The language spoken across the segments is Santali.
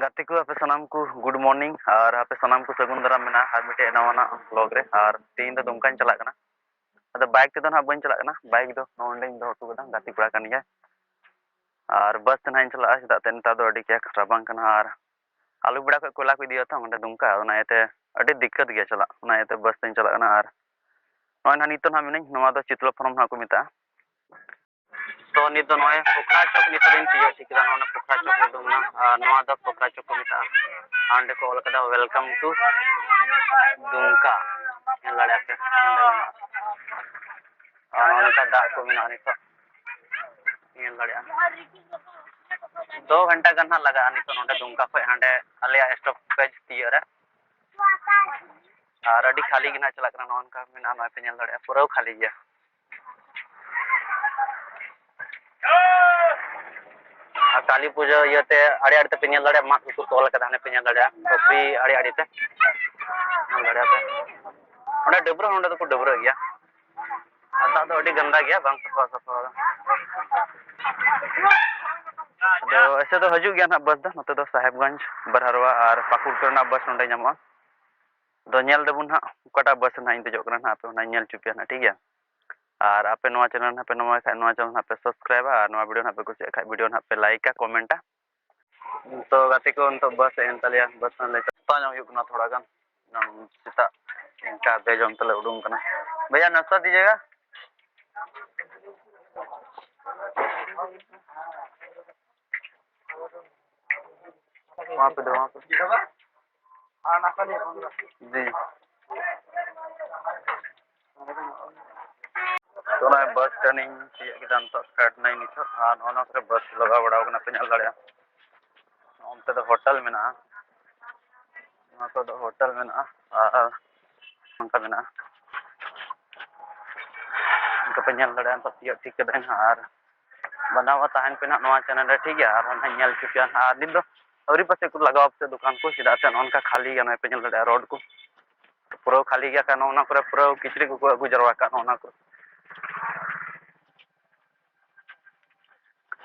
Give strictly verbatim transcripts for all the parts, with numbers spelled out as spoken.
ᱜᱟᱛᱮ ᱠᱚ, ᱟᱯᱮ ᱥᱟᱱᱟᱢ ᱠᱚ good morning, ᱟᱨ ᱟᱯᱮ ᱥᱟᱱᱟᱢ ᱠᱚ ᱥᱟᱹᱜᱩᱱ ᱫᱟᱨᱟᱢ ᱢᱮᱱᱟᱜᱼᱟ ᱟᱨ ᱢᱤᱫᱴᱮᱡ ᱱᱟᱣᱟᱱᱟᱜ vlog ᱨᱮ᱾ ᱟᱨ ᱛᱮᱦᱮᱧ ᱫᱚ ᱫᱩᱢᱠᱟᱧ ᱪᱟᱞᱟᱜ ᱠᱟᱱᱟ᱾ ᱟᱫᱚ bike ᱛᱮᱫᱚ ᱱᱟᱦᱟᱜ ᱵᱟᱹᱧ ᱪᱟᱞᱟᱜ ᱠᱟᱱᱟ, bike ᱫᱚ ᱱᱚᱰᱮᱧ ᱫᱚᱦᱚ ᱦᱚᱴᱚ ᱠᱟᱫᱟ, ᱜᱟᱛᱮ ᱠᱚᱲᱟ ᱠᱟᱱ ᱜᱮᱭᱟ᱾ ᱟᱨ bus ᱛᱮ ᱱᱟᱦᱟᱜ ᱤᱧ ᱪᱟᱞᱟᱜᱼᱟ, ᱪᱮᱫᱟᱜ ᱛᱮ ᱱᱮᱛᱟᱨ ᱫᱚ ᱟᱹᱰᱤ ᱠᱟᱡᱟᱠ ᱨᱟᱵᱟᱝ ᱠᱟᱱᱟ ᱟᱨ ᱟᱹᱞᱩ ᱵᱮᱲᱟ ᱠᱷᱚᱡ ᱠᱚᱭᱞᱟ ᱠᱚ ᱤᱫᱤᱭᱟ ᱛᱚ ᱚᱸᱰᱮ ᱫᱩᱢᱠᱟ, ᱚᱱᱟ ᱤᱭᱟᱹᱛᱮ ᱟᱹᱰᱤ ᱫᱤᱠᱠᱟᱛ ᱜᱮᱭᱟ ᱪᱟᱞᱟᱜ, ᱚᱱᱟ ᱤᱭᱟᱹᱛᱮ bus ᱛᱮᱧ ᱪᱟᱞᱟᱜ ᱠᱟᱱᱟ᱾ ᱟᱨ ᱱᱚᱜᱼᱚᱭ ᱱᱟᱦᱟᱜ ᱱᱤᱛᱚᱜ ᱱᱟᱦᱟᱜ ᱢᱤᱱᱟᱹᱧ, ᱱᱚᱣᱟ ᱫᱚ ᱪᱤᱛᱞᱚ ᱯᱷᱟᱨᱢ ᱱᱟᱦᱟᱜ ᱠᱚ ᱢᱮᱛᱟᱜᱼᱟ᱾ ᱛᱚ ᱱᱤᱛ ᱫᱚ ᱱᱚᱜᱼᱚᱭ ᱯᱳᱠᱷᱨᱟ ᱪᱚᱠ ᱱᱤᱛᱚᱜ ᱤᱧ ᱛᱤᱭᱳᱜ ᱴᱷᱤᱠ ᱠᱮᱫᱟ, ᱱᱚᱜᱼᱚᱭ ᱯᱳᱠᱷᱨᱟ ᱪᱚᱠ ᱩᱰᱩᱝ ᱮᱱᱟ, ᱟᱨ ᱱᱚᱣᱟ ᱫᱚ ᱯᱳᱠᱷᱨᱟ ᱪᱚᱠ ᱠᱚ ᱢᱮᱛᱟᱜᱼᱟ᱾ ᱟᱨ ᱚᱸᱰᱮ ᱠᱚ ᱚᱞ ᱠᱟᱫᱟ welcome to ᱫᱩᱢᱠᱟ, ᱧᱮᱞ ᱫᱟᱲᱮᱭᱟᱜ ᱯᱮ ᱚᱸᱰᱮ ᱢᱮᱱᱟᱜᱼᱟ᱾ ᱟᱨ ᱱᱚᱜᱼᱚ ᱱᱚᱝᱠᱟ ᱫᱟᱜ ᱠᱚ ᱢᱮᱱᱟᱜᱼᱟ ᱱᱤᱛᱚᱜ, ᱧᱮᱞ ᱫᱟᱲᱮᱭᱟᱜᱼᱟ᱾ ᱫᱩ ᱜᱷᱚᱱᱴᱟ ᱜᱟᱱ ᱦᱟᱸᱜ ᱞᱟᱜᱟᱜᱼᱟ ᱱᱤᱛᱚᱜ ᱱᱚᱸᱰᱮ ᱫᱩᱢᱠᱟ ᱠᱷᱚᱡ ᱦᱟᱸᱰᱮ ᱟᱞᱮᱭᱟᱜ stoppage ᱛᱤᱭᱳᱜ ᱨᱮ᱾ ᱟᱨ ᱟᱹᱰᱤ ᱠᱷᱟᱹᱞᱤ ᱜᱮ ᱱᱟᱜ ᱪᱟᱞᱟᱜ ᱠᱟᱱᱟ, ᱱᱚᱜᱼᱚ ᱱᱚᱝᱠᱟ ᱢᱮᱱᱟᱜᱼᱟ, ᱱᱚᱜᱼᱚᱭ ᱯᱮ ᱧᱮᱞ ᱫᱟᱲᱮᱭᱟᱜᱼᱟ ᱯᱩᱨᱟᱹ ᱠᱷᱟᱹᱞᱤ ᱜᱮᱭᱟ᱾ ᱟᱨ ᱠᱟᱹᱞᱤ ᱯᱩᱡᱟᱹ ᱤᱭᱟᱹᱛᱮ ᱟᱲᱮ ᱟᱲᱮ ᱛᱮᱯᱮ ᱧᱮᱞ ᱫᱟᱲᱮᱭᱟᱜᱼᱟ, ᱢᱟᱫ ᱠᱚᱠᱚ ᱛᱚᱞ ᱟᱠᱟᱫᱟ, ᱦᱟᱱᱮ ᱯᱮ ᱧᱮᱞ ᱫᱟᱲᱮᱭᱟᱜᱼᱟ ᱯᱩᱠᱷᱨᱤ ᱟᱲᱮ ᱟᱲᱮ ᱛᱮ, ᱧᱮᱞ ᱫᱟᱲᱮᱭᱟᱜᱼᱟ ᱯᱮ᱾ ᱚᱸᱰᱮ ᱰᱟᱹᱵᱽᱨᱟᱹ, ᱱᱚᱸᱰᱮ ᱫᱚᱠᱚ ᱰᱟᱹᱵᱽᱨᱟᱹᱜ ᱜᱮᱭᱟ᱾ ᱟᱨ ᱫᱟᱜ ᱫᱚ ᱟᱹᱰᱤ ᱜᱟᱱᱫᱟ ᱜᱮᱭᱟ, ᱵᱟᱝ ᱥᱟᱯᱷᱟ ᱥᱟᱯᱷᱟ᱾ ᱟᱫᱚ ᱮᱥᱮ ᱫᱚ ᱦᱤᱡᱩᱜ ᱜᱮᱭᱟ ᱱᱟᱦᱟᱜ bus ᱫᱚ, ᱱᱚᱛᱮ ᱫᱚ ᱥᱟᱦᱮᱵᱽᱜᱚᱸᱡᱽ, ᱵᱟᱨᱦᱟᱨᱳᱣᱟ ᱟᱨ ᱯᱟᱹᱠᱩᱲ ᱠᱚᱨᱮᱱᱟᱜ bus ᱱᱚᱸᱰᱮ ᱧᱟᱢᱚᱜᱼᱟ᱾ ᱟᱫᱚ ᱧᱮᱞ ᱫᱟᱵᱚᱱ ᱱᱟᱦᱟᱜ ᱚᱠᱟᱴᱟᱜ bus ᱨᱮ ᱱᱟᱦᱟᱜ ᱤᱧ ᱫᱮᱡᱚᱜ ᱠᱟᱱᱟ ᱱᱟᱦᱟᱜ, ᱟᱯᱮ ᱚᱱᱟᱧ ᱧᱮᱞ ᱦᱚᱪᱚ ᱯᱮᱭᱟ ᱱᱟᱦᱟᱜ, ᱴᱷᱤᱠ ᱜᱮᱭᱟ? ᱟᱨ ᱟᱯᱮ ᱱᱚᱣᱟ channel ᱱᱟᱦᱟᱜ ᱯᱮ ᱱᱟᱣᱟ ᱠᱷᱟᱡ, ᱱᱚᱣᱟ channel ᱱᱟᱦᱟᱜ ᱯᱮ subscribeᱟ, ᱟᱨ ᱱᱚᱣᱟ video ᱱᱟᱦᱟᱜ ᱯᱮ ᱠᱩᱥᱤᱭᱟᱜ ᱠᱷᱟᱡ, video ᱱᱟᱦᱟᱜ ᱯᱮ likeᱟ, commentᱟ᱾ ᱛᱚ ᱜᱟᱛᱮ ᱠᱚ, ᱱᱤᱛᱚᱜ bus ᱦᱮᱡ ᱮᱱ ᱛᱟᱞᱮᱭᱟ, bus ᱨᱮᱞᱮ ᱪᱟᱞᱟᱜ ᱧᱚᱜ ᱦᱩᱭᱩᱜ ᱠᱟᱱᱟ ᱛᱷᱚᱲᱟ ᱜᱟᱱ᱾ ᱮᱱᱟᱝ ᱥᱮᱛᱟᱜ ᱤᱱᱠᱟ ᱵᱮᱡᱚᱢ ᱛᱮᱞᱮ ᱩᱰᱩᱝ ᱠᱟᱱᱟ᱾ ᱵᱷᱟᱭᱟ, ᱱᱟᱥᱛᱟ ᱫᱤᱡᱮᱜᱟ? वहाँ पे दो, वहाँ पे। जी। ᱛᱚ ᱱᱚᱜᱼᱚᱭ bus stand ᱤᱧ ᱛᱤᱭᱳᱜ ᱠᱮᱫᱟ, ᱱᱤᱛᱚᱜ ᱯᱷᱮᱰ ᱱᱟᱹᱧ ᱱᱤᱛᱚᱜ, ᱟᱨ ᱱᱚᱜᱼᱚ ᱱᱚᱣᱟ ᱠᱚᱨᱮ bus ᱞᱟᱜᱟᱣ ᱵᱟᱲᱟᱣ ᱠᱟᱱᱟ ᱯᱮ ᱧᱮᱞ ᱫᱟᱲᱮᱭᱟᱜᱼᱟ᱾ ᱚᱱᱛᱮ ᱫᱚ hotel ᱢᱮᱱᱟᱜᱼᱟ, ᱱᱚᱣᱟ ᱠᱚᱫᱚ hotel ᱢᱮᱱᱟᱜᱼᱟ ᱟᱨ ᱱᱚᱝᱠᱟ ᱢᱮᱱᱟᱜᱼᱟ, ᱱᱚᱝᱠᱟ ᱯᱮ ᱧᱮᱞ ᱫᱟᱲᱮᱭᱟᱜᱼᱟ᱾ ᱱᱤᱛᱚᱜ ᱛᱤᱭᱳᱜ ᱴᱷᱤᱠ ᱠᱟᱹᱫᱟᱹᱧ ᱦᱟᱸᱜ, ᱟᱨ ᱵᱟᱱᱟᱣ ᱛᱟᱦᱮᱱ ᱯᱮ ᱱᱟᱦᱟᱜ ᱱᱚᱣᱟ channel ᱨᱮ, ᱴᱷᱤᱠ ᱜᱮᱭᱟ? ᱟᱨ ᱦᱟᱸᱜ ᱧᱮᱞ ᱦᱚᱪᱚ ᱯᱮᱭᱟ ᱱᱟᱦᱟᱜ᱾ ᱟᱨ ᱱᱤᱛ ᱫᱚ ᱟᱹᱣᱨᱤ ᱯᱟᱥᱮᱡ ᱠᱚ ᱞᱟᱜᱟᱣᱟ ᱯᱟᱥᱮᱡ ᱫᱚᱠᱟᱱ ᱠᱚ, ᱪᱮᱫᱟᱜ ᱥᱮ ᱱᱚᱜᱼᱚ ᱱᱚᱝᱠᱟ ᱠᱷᱟᱹᱞᱤ ᱜᱮᱭᱟ, ᱱᱚᱜᱼᱚᱭ ᱯᱮ ᱧᱮᱞ ᱫᱟᱲᱮᱭᱟᱜᱼᱟ road ᱠᱚ ᱯᱩᱨᱟᱹ ᱠᱷᱟᱹᱞᱤ ᱜᱮᱭᱟ᱾ ᱠᱟᱨᱚᱱ ᱚᱱᱟ ᱠᱚᱨᱮ ᱯᱩᱨᱟᱹ ᱠᱤᱪᱨᱤᱡ ᱠᱚᱠᱚ ᱟᱹᱜᱩ ᱡᱟᱨᱣᱟ ᱠᱟᱜᱼᱟ ᱱᱚᱜᱼᱚ ᱱᱚᱣᱟ ᱠᱚᱨᱮ᱾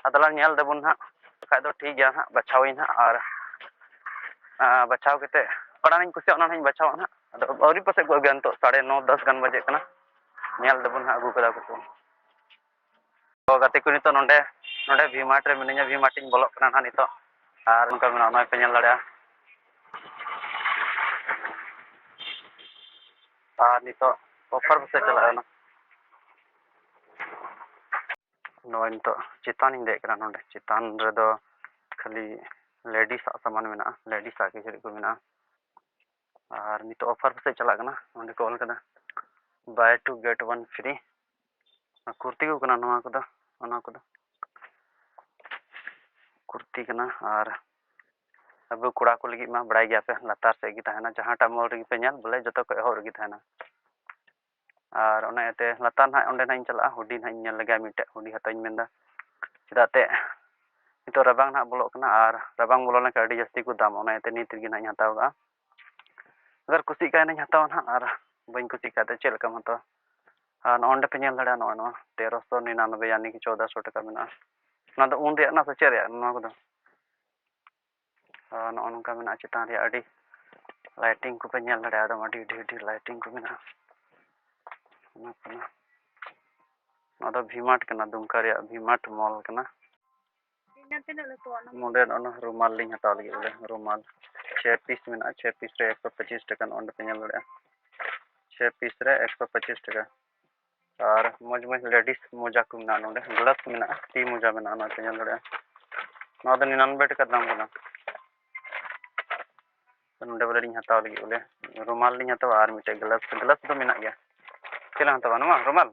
ᱟᱫᱚ ᱞᱟᱝ ᱧᱮᱞ ᱫᱟᱵᱚᱱ ᱱᱟᱦᱟᱜ, ᱵᱟᱠᱷᱟᱡ ᱫᱚ ᱴᱷᱤᱠ ᱜᱮᱭᱟ ᱱᱟᱦᱟᱜ, ᱵᱟᱪᱷᱟᱣᱟᱹᱧ ᱱᱟᱦᱟᱜ᱾ ᱟᱨ ᱟᱨ ᱵᱟᱪᱷᱟᱣ ᱠᱟᱛᱮ ᱚᱠᱟᱴᱟᱜ ᱤᱧ ᱠᱩᱥᱤᱭᱟᱜᱼᱟ, ᱚᱱᱟ ᱦᱟᱸᱜ ᱤᱧ ᱵᱟᱪᱷᱟᱣᱟ ᱦᱟᱸᱜ᱾ ᱟᱫᱚ ᱟᱹᱣᱨᱤ ᱯᱟᱥᱮᱡ ᱠᱚ ᱟᱹᱜᱩᱭᱟ, ᱱᱤᱛᱚᱜ ᱥᱟᱲᱮ ᱱᱚ, ᱫᱚᱥ ᱜᱟᱱ ᱵᱟᱡᱮᱜ ᱠᱟᱱᱟ᱾ ᱧᱮᱞ ᱫᱟᱵᱚᱱ ᱦᱟᱸᱜ, ᱟᱹᱜᱩ ᱠᱟᱫᱟ ᱠᱚ ᱥᱮ ᱵᱟᱝ᱾ ᱛᱚ ᱜᱟᱛᱮ ᱠᱚ, ᱱᱤᱛᱚᱜ ᱱᱚᱰᱮ, ᱱᱚᱰᱮ V Mart ᱨᱮ ᱢᱤᱱᱟᱹᱧᱟ, V Mart ᱤᱧ ᱵᱚᱞᱚᱜ ᱠᱟᱱᱟ ᱦᱟᱸᱜ ᱱᱤᱛᱚᱜ᱾ ᱟᱨ ᱱᱚᱝᱠᱟ ᱢᱮᱱᱟᱜᱼᱟ, ᱱᱚᱜᱼᱚᱭ ᱯᱮ ᱧᱮᱞ ᱫᱟᱲᱮᱭᱟᱜᱼᱟ᱾ ᱟᱨ ᱱᱤᱛᱚᱜ offer ᱯᱟᱥᱮᱡ ᱪᱟᱞᱟᱜ ᱠᱟᱱᱟ᱾ ᱱᱚᱜᱼᱚᱭ ᱱᱤᱛᱚᱜ ᱪᱮᱛᱟᱱ ᱤᱧ ᱫᱮᱡ ᱠᱟᱱᱟ᱾ ᱱᱚᱰᱮ ᱪᱮᱛᱟᱱ ᱨᱮᱫᱚ ᱠᱷᱟᱹᱞᱤ ladies ᱟᱜ ᱥᱟᱢᱟᱱ ᱢᱮᱱᱟᱜᱼᱟ, ladies ᱟᱜ ᱠᱤᱪᱨᱤᱡ ᱠᱚ ᱢᱮᱱᱟᱜᱼᱟ᱾ ᱟᱨ ᱱᱤᱛᱚᱜ offer ᱯᱟᱥᱮᱡ ᱪᱟᱞᱟᱜ ᱠᱟᱱᱟ, ᱱᱚᱰᱮ ᱠᱚ ᱚᱞ ᱠᱟᱫᱟ buy two get one free᱾ ᱟᱨ ᱠᱩᱨᱛᱤ ᱠᱚ ᱠᱟᱱᱟ ᱱᱚᱣᱟ ᱠᱚᱫᱚ, ᱚᱱᱟ ᱠᱚᱫᱚ ᱠᱩᱨᱛᱤ ᱠᱟᱱᱟ᱾ ᱟᱨ ᱟᱵᱚ ᱠᱚᱲᱟ ᱠᱚ ᱞᱟᱹᱜᱤᱫ ᱢᱟ ᱵᱟᱲᱟᱭ ᱜᱮᱭᱟ ᱯᱮ, ᱞᱟᱛᱟᱨ ᱥᱮᱫ ᱜᱮ ᱛᱟᱦᱮᱱᱟ, ᱡᱟᱦᱟᱸᱴᱟᱜ mall ᱨᱮᱜᱮ ᱯᱮ ᱧᱮᱞ, ᱵᱚᱞᱮ ᱡᱚᱛᱚ ᱠᱷᱚᱡ ᱮᱦᱚᱵ ᱨᱮᱜᱮ ᱛᱟᱦᱮᱱᱟ᱾ ᱟᱨ ᱚᱱᱟ ᱤᱭᱟᱹᱛᱮ ᱞᱟᱛᱟᱨ ᱱᱟᱦᱟᱜ, ᱚᱸᱰᱮ ᱱᱟᱦᱟᱜ ᱤᱧ ᱪᱟᱞᱟᱜᱼᱟ, hoodie ᱱᱟᱦᱟᱜ ᱤᱧ ᱧᱮᱞ ᱞᱮᱜᱮ, ᱢᱤᱫᱴᱮᱡ hoodie ᱦᱟᱛᱟᱣ ᱤᱧ ᱢᱮᱱᱫᱟ᱾ ᱪᱮᱫᱟᱜ ᱛᱮ ᱱᱤᱛᱚᱜ ᱨᱟᱵᱟᱝ ᱱᱟᱦᱟᱜ ᱵᱚᱞᱚᱜ ᱠᱟᱱᱟ, ᱟᱨ ᱨᱟᱵᱟᱝ ᱵᱚᱞᱚ ᱞᱮᱱᱠᱷᱟᱱ ᱟᱹᱰᱤ ᱡᱟᱹᱥᱛᱤ ᱠᱚ ᱫᱟᱢ, ᱚᱱᱟ ᱤᱭᱟᱹᱛᱮ ᱱᱤᱛ ᱨᱮᱜᱮ ᱱᱟᱦᱟᱜ ᱤᱧ ᱦᱟᱛᱟᱣ ᱠᱟᱜᱼᱟ᱾ ᱟᱜᱟᱨ ᱠᱩᱥᱤᱜ ᱠᱷᱟᱱ ᱤᱧ ᱦᱟᱛᱟᱣᱟ ᱱᱟᱦᱟᱜ, ᱟᱨ ᱵᱟᱹᱧ ᱠᱩᱥᱤᱜ ᱠᱷᱟᱱ ᱫᱚ ᱪᱮᱫ ᱞᱮᱠᱟᱢ ᱦᱟᱛᱟᱣᱟ? ᱟᱨ ᱱᱚᱜᱼᱚ ᱱᱚᱸᱰᱮ ᱯᱮ ᱧᱮᱞ ᱫᱟᱲᱮᱭᱟᱜᱼᱟ, ᱱᱚᱜᱼᱚᱭ ᱱᱚᱣᱟ ᱛᱮᱨᱚᱥᱚ ᱱᱤᱨᱟᱱᱚᱵᱵᱳᱭ, ᱭᱟᱱᱤ ᱠᱤ ᱪᱳᱫᱽᱫᱚᱥᱚ ᱴᱟᱠᱟ ᱢᱮᱱᱟᱜᱼᱟ᱾ ᱱᱚᱣᱟ ᱫᱚ ᱩᱞ ᱨᱮᱭᱟᱜ ᱠᱟᱱᱟ ᱥᱮ ᱪᱮᱫ ᱨᱮᱭᱟᱜ ᱱᱚᱣᱟ ᱠᱚᱫᱚ? ᱟᱨ ᱱᱚᱜᱼᱚ ᱱᱚᱝᱠᱟ ᱢᱮᱱᱟᱜᱼᱟ, ᱪᱮᱛᱟᱱ ᱨᱮᱭᱟᱜ ᱟᱹᱰᱤ lighting ᱠᱚᱯᱮ ᱧᱮᱞ ᱫᱟᱲᱮᱭᱟᱜᱼᱟ, ᱮᱠᱫᱚᱢ ᱟᱹᱰᱤ ᱰᱷᱮᱨ ᱰᱷᱮᱨ lighting ᱠᱚ ᱢᱮᱱᱟᱜᱼᱟ᱾ ᱚᱱᱟ ᱠᱟᱱᱟ, ᱱᱚᱣᱟ ᱫᱚ V Mart ᱠᱟᱱᱟ, ᱫᱩᱢᱠᱟ ᱨᱮᱭᱟᱜ V Mart mall ᱠᱟᱱᱟ᱾ ᱛᱤᱱᱟᱹᱜ, ᱛᱤᱱᱟᱹᱜ ᱞᱟᱹᱴᱩᱣᱟᱜ ᱚᱱᱟ? ᱱᱚᱰᱮ ᱱᱚᱜᱼᱚ ᱱᱚᱣᱟ ᱨᱩᱢᱟᱞ ᱞᱤᱧ ᱦᱟᱛᱟᱣ ᱞᱟᱹᱜᱤᱫ ᱵᱚᱞᱮ, ᱨᱩᱢᱟᱞ ᱪᱷᱚᱭ piece ᱢᱮᱱᱟᱜᱼᱟ, ᱪᱷᱚᱭ piece ᱨᱮ ᱮᱠᱥᱚ ᱯᱚᱸᱪᱤᱥ ᱴᱟᱠᱟ, ᱱᱚᱜᱼᱚ ᱱᱚᱸᱰᱮ ᱯᱮ ᱧᱮᱞ ᱫᱟᱲᱮᱭᱟᱜᱼᱟ, ᱪᱷᱚᱭ piece ᱨᱮ ᱮᱠᱥᱚ ᱯᱚᱸᱪᱤᱥ ᱴᱟᱠᱟ᱾ ᱟᱨ ᱢᱚᱡᱽ ᱢᱚᱡᱽ ladies ᱢᱚᱡᱟ ᱠᱚ ᱢᱮᱱᱟᱜᱼᱟ ᱱᱚᱰᱮ, gloves ᱢᱮᱱᱟᱜᱼᱟ, ᱛᱤ ᱢᱚᱡᱟ ᱢᱮᱱᱟᱜᱼᱟ, ᱱᱚᱣᱟ ᱯᱮ ᱧᱮᱞ ᱫᱟᱲᱮᱭᱟᱜᱼᱟ᱾ ᱱᱚᱣᱟ ᱫᱚ ᱱᱤᱨᱟᱱᱚᱵᱵᱳᱭ ᱴᱟᱠᱟ ᱫᱟᱢ ᱠᱟᱱᱟ᱾ ᱛᱚ ᱱᱚᱰᱮ ᱵᱚᱞᱮ ᱞᱤᱧ ᱦᱟᱛᱟᱣ ᱞᱟᱹᱜᱤᱫ ᱵᱚᱞᱮ, ᱨᱩᱢᱟᱞ ᱞᱤᱧ ᱦᱟᱛᱟᱣᱟ ᱟᱨ ᱢᱤᱫᱴᱮᱡ gloves, gloves ᱫᱚ ᱢᱮᱱᱟᱜ ᱜᱮᱭᱟ᱾ ᱪᱮᱫ ᱞᱟᱝ ᱦᱟᱛᱟᱣᱟ, ᱱᱚᱣᱟ ᱨᱩᱢᱟᱞ?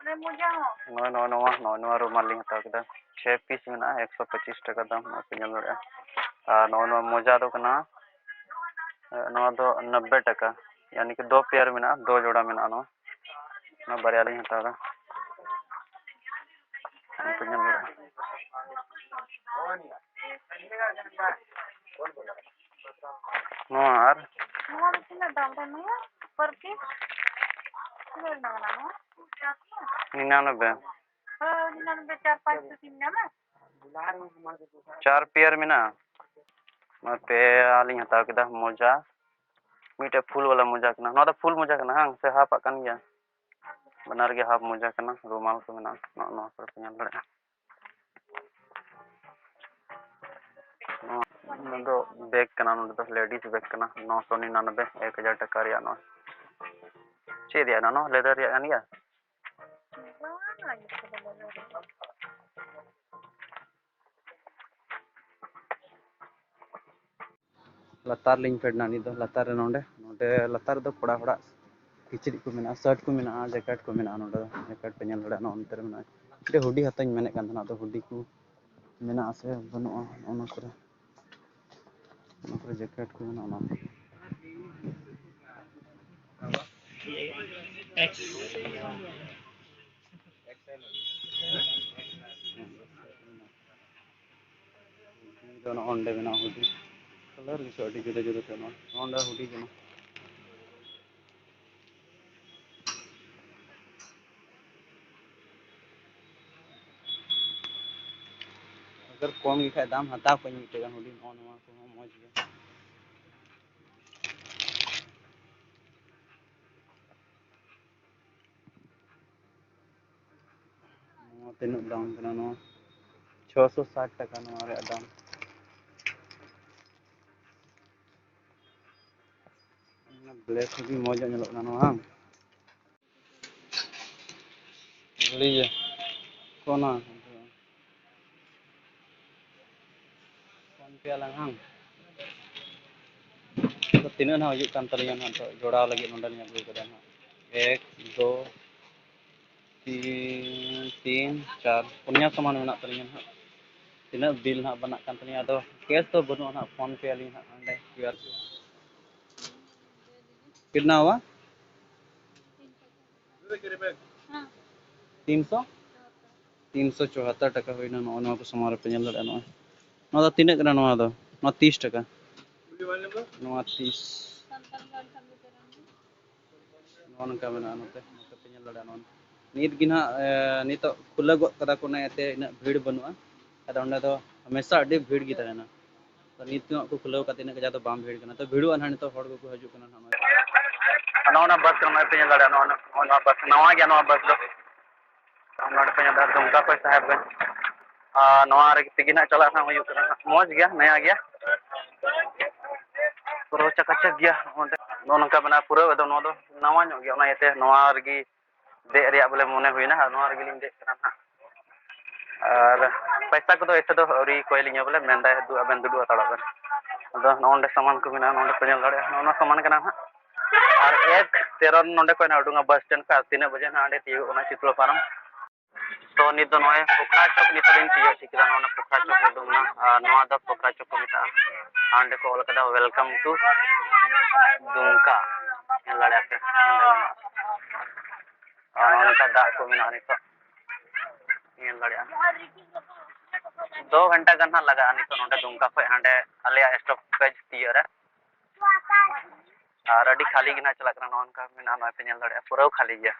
ᱚᱱᱮ ᱢᱚᱡᱟ ᱦᱚᱸ᱾ ᱱᱚᱜᱼᱚᱭ ᱱᱚᱣᱟ, ᱱᱚᱣᱟ, ᱱᱚᱜᱼᱚᱭ ᱱᱚᱣᱟ ᱨᱩᱢᱟᱞ ᱞᱤᱧ ᱦᱟᱛᱟᱣ ᱠᱮᱫᱟ, ᱪᱷᱚᱭ piece ᱢᱮᱱᱟᱜᱼᱟ, ᱮᱠᱥᱚ ᱯᱚᱸᱪᱤᱥ ᱴᱟᱠᱟ ᱫᱟᱢ, ᱱᱚᱜᱼᱚᱭ ᱯᱮ ᱧᱮᱞ ᱫᱟᱲᱮᱭᱟᱜᱼᱟ᱾ ᱟᱨ ᱱᱚᱜᱼᱚᱭ ᱱᱚᱣᱟ ᱢᱚᱡᱟ ᱫᱚ ᱠᱟᱱᱟ, ᱱᱚᱣᱟ ᱫᱚ ᱱᱚᱵᱵᱳᱭ ᱴᱟᱠᱟ, ᱭᱟᱱᱤ ᱠᱤ ᱫᱚ pair ᱢᱮᱱᱟᱜᱼᱟ, ᱫᱚ ᱡᱳᱲᱟ ᱢᱮᱱᱟᱜᱼᱟ ᱱᱚᱣᱟ᱾ ᱚᱱᱟ ᱵᱟᱨᱭᱟ ᱞᱤᱧ ᱦᱟᱛᱟᱣ ᱮᱫᱟ᱾ ᱱᱚᱛᱮ ᱧᱮᱞ ᱢᱮ᱾ ᱱᱚᱣᱟ ᱟᱨ ᱱᱚᱣᱟ ᱫᱚ ᱛᱤᱱᱟᱹᱜ ᱫᱟᱢ ᱨᱮ ᱱᱚᱣᱟ? Per piece? ᱛᱤᱱᱟᱹᱜ ᱨᱮᱱᱟᱜ ᱠᱟᱱᱟ ᱱᱚᱣᱟ? ᱱᱤᱨᱟᱱᱚᱵᱵᱳᱭ᱾ ᱦᱳᱭ᱾ ᱚᱱᱟ ᱫᱚ ᱪᱟᱨ ᱯᱟᱸᱪ ᱥᱚ ᱛᱤᱧ ᱧᱟᱢᱟ᱾ ᱪᱟᱨ ᱯᱮᱭᱟᱨ ᱢᱮᱱᱟᱜᱼᱟ᱾ ᱱᱚᱣᱟ ᱯᱮᱭᱟ ᱞᱤᱧ ᱦᱟᱛᱟᱣ ᱠᱮᱫᱟ ᱢᱚᱡᱟ᱾ ᱢᱤᱫᱴᱮᱡ ᱯᱷᱩᱞ ᱵᱟᱞᱟ ᱢᱚᱡᱟ ᱠᱟᱱᱟ᱾ ᱱᱚᱣᱟ ᱫᱚ ᱯᱷᱩᱞ ᱢᱚᱡᱟ ᱠᱟᱱᱟ, ᱦᱟᱝ? ᱥᱮ ᱦᱟᱯ ᱟᱜ ᱠᱟᱱ ᱜᱮᱭᱟ? ᱵᱟᱱᱟᱨ ᱜᱮ ᱦᱟᱯ ᱢᱚᱡᱟ ᱠᱟᱱᱟ᱾ ᱨᱩᱢᱟᱞ ᱠᱚ ᱢᱮᱱᱟᱜᱼᱟ, ᱱᱚᱜᱼᱚ ᱱᱚᱣᱟ ᱠᱚᱨᱮ ᱯᱮ ᱧᱮᱞ ᱫᱟᱲᱮᱭᱟᱜᱼᱟ᱾ ᱱᱚᱣᱟ, ᱱᱚᱣᱟ ᱫᱚ ᱵᱮᱜᱽ ᱠᱟᱱᱟ, ᱱᱚᱰᱮ ᱫᱚ ᱞᱮᱰᱤᱥ ᱵᱮᱜᱽ ᱠᱟᱱᱟ, ᱱᱚᱥᱚ ᱱᱤᱨᱟᱱᱚᱵᱵᱳᱭ, ᱮᱠ ᱦᱟᱡᱟᱨ ᱴᱟᱠᱟ ᱨᱮᱭᱟᱜ ᱱᱚᱣᱟ᱾ ᱪᱮᱫ ᱨᱮᱭᱟᱜ ᱠᱟᱱᱟ ᱱᱚᱣᱟ? ᱞᱮᱫᱟᱨ ᱨᱮᱭᱟᱜ ᱠᱟᱱ ᱜᱮᱭᱟ? ᱞᱟᱛᱟᱨ ᱞᱤᱧ ᱯᱷᱮᱰ ᱮᱱᱟ᱾ ᱱᱤᱛ ᱫᱚ ᱞᱟᱛᱟᱨ ᱨᱮ, ᱱᱚᱰᱮ, ᱱᱚᱰᱮ ᱞᱟᱛᱟᱨ ᱨᱮᱫᱚ ᱠᱚᱲᱟ ᱦᱚᱲᱟᱜ ᱠᱤᱪᱨᱤᱡ ᱠᱚ ᱢᱮᱱᱟᱜᱼᱟ, ᱥᱟᱨᱴ ᱠᱚ ᱢᱮᱱᱟᱜᱼᱟ, ᱡᱮᱠᱮᱴ ᱠᱚ ᱢᱮᱱᱟᱜᱼᱟ᱾ ᱱᱚᱰᱮ ᱫᱚ ᱡᱮᱠᱮᱴ ᱯᱮ ᱧᱮᱞ ᱫᱟᱲᱮᱭᱟᱜᱼᱟ, ᱱᱚᱜᱼᱚ ᱱᱚᱛᱮ ᱨᱮ ᱢᱮᱱᱟᱜᱼᱟ᱾ ᱢᱤᱫᱴᱮᱡ ᱦᱩᱰᱤ ᱦᱟᱛᱟᱣ ᱤᱧ ᱢᱮᱱᱮᱫ ᱠᱟᱱ ᱛᱟᱦᱮᱱᱟ, ᱟᱫᱚ ᱦᱩᱰᱤ ᱠᱚ ᱢᱮᱱᱟᱜᱼᱟ ᱥᱮ ᱵᱟᱹᱱᱩᱜᱼᱟ, ᱚᱱᱟ ᱠᱚᱨᱮ, ᱚᱱᱟ ᱠᱚᱨᱮ ᱡᱮᱠᱮᱴ ᱠᱚ ᱢᱮᱱᱟᱜᱼᱟ, ᱚᱱᱟ ᱠᱚ᱾ ᱦᱩᱰᱤ ᱫᱚ ᱱᱚᱜᱼᱚ ᱱᱚᱰᱮ ᱢᱮᱱᱟᱜᱼᱟ, ᱦᱩᱰᱤ᱾ ᱠᱟᱞᱟᱨ ᱜᱮᱪᱚ ᱟᱹᱰᱤ ᱡᱩᱫᱟᱹ ᱡᱩᱫᱟᱹ ᱛᱟᱦᱮᱱᱟ᱾ ᱱᱚᱜᱼᱚ ᱱᱚᱰᱮ ᱦᱩᱰᱤ ᱠᱟᱱᱟ᱾ ᱟᱜᱟᱨ ᱠᱚᱢ ᱜᱮ ᱠᱷᱟᱡ ᱫᱟᱢ, ᱦᱟᱛᱟᱣ ᱠᱚᱣᱟᱧ ᱢᱤᱫᱴᱮᱡ ᱜᱟᱱ ᱦᱩᱰᱤ᱾ ᱱᱚᱜᱼᱚ ᱱᱚᱣᱟ ᱠᱚᱦᱚᱸ ᱢᱚᱡᱽ ᱜᱮᱭᱟ᱾ ᱱᱚᱣᱟ ᱛᱤᱱᱟᱹᱜ ᱫᱟᱢ ᱠᱟᱱᱟ? ᱱᱚᱣᱟ ᱪᱷᱚᱥᱚ ᱥᱟᱴ ᱴᱟᱠᱟ ᱱᱚᱣᱟ ᱨᱮᱭᱟᱜ ᱫᱟᱢ᱾ ᱵᱞᱮᱠ ᱦᱩᱰᱤ ᱢᱚᱡᱽ ᱧᱚᱜ ᱧᱮᱞᱚᱜ ᱠᱟᱱᱟ ᱱᱚᱣᱟ, ᱵᱟᱝ? ᱜᱷᱩᱲᱤ ᱜᱮ᱾ ᱠᱚᱱᱟ᱾ ᱯᱷᱳᱱ ᱯᱮ ᱟᱞᱟᱝ, ᱦᱟᱝ? ᱛᱚ, ᱛᱤᱱᱟᱹᱜ ᱱᱟᱦᱟᱜ ᱦᱩᱭᱩᱜ ᱠᱟᱱ ᱛᱟᱹᱞᱤᱧᱟ ᱱᱟᱦᱟᱜ, ᱛᱚ, ᱡᱚᱲᱟᱣ ᱞᱟᱹᱜᱤᱫ ᱱᱚᱰᱮ ᱞᱤᱧ ᱟᱹᱜᱩ ᱠᱟᱫᱟ ᱱᱟᱦᱟᱜ᱾ ᱮᱠ, ᱫᱳ, ᱛᱤᱱ, ᱛᱤᱱ, ᱪᱟᱨ, ᱯᱩᱱᱭᱟ ᱥᱟᱢᱟᱱ ᱢᱮᱱᱟᱜ ᱛᱟᱹᱞᱤᱧᱟ ᱱᱟᱦᱟᱜ᱾ ᱛᱤᱱᱟᱹᱜ ᱵᱤᱞ ᱱᱟᱦᱟᱜ ᱵᱟᱱᱟᱜ ᱠᱟᱱ ᱛᱟᱹᱞᱤᱧᱟ, ᱟᱫᱚ ᱠᱮᱥ ᱫᱚ ᱵᱟᱹᱱᱩᱜᱼᱟ ᱱᱟᱦᱟᱜ, ᱯᱷᱳᱱ ᱯᱮ ᱟᱹᱞᱤᱧ ᱱᱟᱦᱟᱜ ᱱᱚᱰᱮ, ᱠᱤᱭᱩ ᱟᱨ ᱠᱳᱰ᱾ कितना हुआ? ᱛᱤᱱ ᱥᱚ? ᱛᱤᱱ ᱥᱚ ᱪᱩᱣᱟᱛᱛᱳᱨ ᱴᱟᱠᱟ ᱦᱩᱭᱱᱟ᱾ ᱱᱚᱜᱼᱚ ᱱᱚᱣᱟ ᱠᱚ ᱥᱟᱢᱟᱱ ᱨᱮᱯᱮ ᱧᱮᱞ ᱫᱟᱲᱮᱭᱟᱜᱼᱟ᱾ ᱱᱚᱜᱼᱚᱭ ᱱᱚᱣᱟ ᱫᱚ ᱛᱤᱱᱟᱹᱜ ᱠᱟᱱᱟ? ᱱᱚᱣᱟ ᱫᱚ, ᱱᱚᱣᱟ ᱛᱤᱥ ᱴᱟᱠᱟ, ᱱᱚᱣᱟ ᱛᱤᱥ᱾ ᱱᱚᱜᱼᱚ ᱱᱚᱝᱠᱟ ᱢᱮᱱᱟᱜᱼᱟ ᱱᱚᱛᱮ, ᱱᱚᱛᱮ ᱯᱮ ᱧᱮᱞ ᱫᱟᱲᱮᱭᱟᱜᱼᱟ᱾ ᱱᱚᱣᱟ ᱱᱤᱛ ᱜᱮ ᱱᱟᱦᱟᱜ ᱱᱤᱛᱚᱜ ᱠᱷᱩᱞᱟᱹᱣ ᱜᱚᱫ ᱠᱟᱫᱟ ᱠᱚ, ᱚᱱᱟ ᱤᱭᱟᱹᱛᱮ ᱤᱱᱟᱹᱜ ᱵᱷᱤᱲ ᱵᱟᱹᱱᱩᱜᱼᱟ᱾ ᱟᱫᱚ ᱚᱸᱰᱮ ᱫᱚ ᱦᱟᱢᱮᱥᱟ ᱟᱹᱰᱤ ᱵᱷᱤᱲ ᱜᱮ ᱛᱟᱦᱮᱱᱟ᱾ ᱛᱚ ᱱᱤᱛ ᱦᱚᱸ ᱠᱚ ᱠᱷᱩᱞᱟᱹᱣ ᱠᱟᱫ ᱛᱮ ᱤᱱᱟᱹᱜ ᱠᱟᱡᱟᱠ ᱫᱚ ᱵᱟᱝ ᱵᱷᱤᱲ ᱠᱟᱱᱟ᱾ ᱛᱚ ᱵᱷᱤᱲᱚᱜᱼᱟ ᱱᱟᱦᱟᱜ, ᱱᱤᱛᱚᱜ ᱦᱚᱲ ᱠᱚᱠᱚ ᱦᱤᱡᱩᱜ ᱠᱟᱱᱟ ᱱᱟᱦᱟᱜ ᱱᱚᱜᱼᱚᱭ᱾ ᱱᱚᱜᱼᱚ ᱱᱚᱣᱟ ᱵᱟᱥ ᱠᱟᱱᱟ, ᱱᱚᱜᱼᱚᱭ ᱯᱮ ᱧᱮᱞ ᱫᱟᱲᱮᱭᱟᱜᱼᱟ, ᱱᱚᱜᱼᱚ ᱱᱚᱣᱟ ᱵᱟᱥ ᱱᱟᱣᱟ ᱜᱮᱭᱟ᱾ ᱱᱚᱣᱟ ᱵᱟᱥ ᱫᱚ ᱱᱚᱰᱮ ᱯᱮ ᱧᱮᱞ ᱫᱟᱲᱮᱭᱟᱜᱼᱟ, ᱫᱩᱢᱠᱟ ᱠᱷᱚᱱ ᱥᱟᱦᱮᱵᱽᱜᱚᱸᱡᱽ᱾ ᱟᱨ ᱱᱚᱣᱟ ᱨᱮᱜᱮ ᱛᱮᱜᱮ ᱱᱟᱦᱟᱜ ᱪᱟᱞᱟᱜ ᱱᱟᱦᱟᱜ ᱦᱩᱭᱩᱜ ᱠᱟᱱᱟ ᱱᱟᱦᱟᱜ᱾ ᱢᱚᱡᱽ ᱜᱮᱭᱟ, ᱱᱟᱭᱟ ᱜᱮᱭᱟ, ᱯᱩᱨᱟᱹ ᱪᱟᱠᱟᱪᱟᱠ ᱜᱮᱭᱟ᱾ ᱱᱚᱜᱼᱚ ᱱᱚᱝᱠᱟ ᱢᱮᱱᱟᱜᱼᱟ ᱯᱩᱨᱟᱹ᱾ ᱟᱫᱚ ᱱᱚᱣᱟ ᱫᱚ ᱱᱟᱣᱟ ᱧᱚᱜ ᱜᱮᱭᱟ, ᱚᱱᱟ ᱤᱭᱟᱹᱛᱮ ᱱᱚᱣᱟ ᱨᱮᱜᱮ ᱫᱮᱡ ᱨᱮᱭᱟᱜ ᱵᱚᱞᱮ ᱢᱚᱱᱮ ᱦᱩᱭᱱᱟ, ᱟᱨ ᱱᱚᱣᱟ ᱨᱮᱜᱮ ᱞᱤᱧ ᱫᱮᱡ ᱠᱟᱱᱟ ᱱᱟᱦᱟᱜ᱾ ᱟᱨ ᱯᱚᱭᱥᱟ ᱠᱚᱫᱚ ᱮᱭᱥᱮ ᱫᱚ ᱟᱹᱣᱨᱤ ᱠᱚᱭ ᱞᱤᱧᱟ, ᱵᱚᱞᱮ ᱢᱮᱱᱫᱟᱭ ᱫᱩ ᱟᱵᱮᱱ ᱫᱩᱲᱩᱵ ᱦᱟᱛᱟᱲᱚᱜ ᱵᱮᱱ᱾ ᱟᱫᱚ ᱱᱚᱜᱼᱚ ᱱᱚᱰᱮ ᱥᱟᱢᱟᱱ ᱠᱚ ᱢᱮᱱᱟᱜᱼᱟ, ᱱᱚᱰᱮ ᱯᱮ ᱧᱮᱞ ᱫᱟᱲᱮᱭᱟᱜᱼᱟ, ᱱᱚᱜᱼᱚ ᱱᱚᱣᱟ ᱥᱟᱢᱟᱱ ᱠᱟᱱᱟ ᱱᱟᱦᱟᱜ᱾ ᱟᱨ ᱮᱠ ᱛᱮᱨᱚ ᱱᱚᱰᱮ ᱠᱷᱚᱱ ᱱᱟᱦᱟᱜ ᱩᱰᱩᱝᱟ ᱵᱟᱥ ᱥᱴᱮᱱᱰ ᱠᱷᱚᱱ, ᱟᱨ ᱛᱤᱱᱟᱹᱜ ᱵᱟᱡᱮ ᱱᱟᱦᱟᱜ ᱚᱸᱰᱮ ᱛᱤᱭᱳᱜᱚᱜ ᱠᱟᱱᱟ ᱪᱤᱛᱞᱳ ᱯᱷᱟᱨᱢ᱾ ᱛᱚ ᱱᱤᱛ ᱫᱚ ᱱᱚᱜᱼᱚᱭ ᱯᱳᱠᱷᱨᱟ ᱪᱚᱠ ᱱᱤᱛᱚᱜ ᱞᱤᱧ ᱛᱤᱭᱳᱜ ᱴᱷᱤᱠ ᱠᱮᱫᱟ, ᱱᱚᱜᱼᱚ ᱱᱚᱣᱟ ᱯᱳᱠᱷᱨᱟ ᱪᱚᱠ ᱩᱰᱩᱝ ᱮᱱᱟ, ᱟᱨ ᱱᱚᱣᱟ ᱫᱚ ᱯᱳᱠᱷᱨᱟ ᱪᱚᱠ ᱠᱚ ᱢᱮᱛᱟᱜᱼᱟ᱾ ᱟᱨ ᱚᱸᱰᱮ ᱠᱚ ᱚᱞ ᱠᱟᱫᱟ welcome to ᱫᱩᱢᱠᱟ, ᱧᱮᱞ ᱫᱟᱲᱮᱭᱟᱜᱼᱟ ᱯᱮ ᱚᱸᱰᱮ ᱢᱮᱱᱟᱜᱼᱟ᱾ ᱟᱨ ᱱᱚᱜᱼᱚ ᱱᱚᱝᱠᱟ ᱫᱟᱜ ᱠᱚ ᱢᱮᱱᱟᱜᱼᱟ ᱱᱤᱛᱚᱜ, ᱧᱮᱞ ᱫᱟᱲᱮᱭᱟᱜᱼᱟ᱾ ᱫᱩ ᱜᱷᱚᱱᱴᱟ ᱜᱟᱱ ᱦᱟᱸᱜ ᱞᱟᱜᱟᱜᱼᱟ ᱱᱤᱛᱚᱜ ᱱᱚᱸᱰᱮ ᱫᱩᱢᱠᱟ ᱠᱷᱚᱱ ᱦᱟᱸᱰᱮ ᱟᱞᱮᱭᱟᱜ ᱥᱴᱚᱯᱮᱡᱽ ᱛᱤᱭᱳᱜ ᱨᱮ᱾ ᱟᱨ ᱟᱹᱰᱤ ᱠᱷᱟᱹᱞᱤ ᱜᱮ ᱱᱟᱦᱟᱜ ᱪᱟᱞᱟᱜ ᱠᱟᱱᱟ, ᱱᱚᱜᱼᱚ ᱱᱚᱝᱠᱟ ᱢᱮᱱᱟᱜᱼᱟ, ᱱᱚᱜᱼᱚᱭ ᱯᱮ ᱧᱮᱞ ᱫᱟᱲᱮᱭᱟᱜᱼᱟ ᱯᱩᱨᱟᱹ ᱠᱷᱟᱹᱞᱤ ᱜᱮᱭᱟ᱾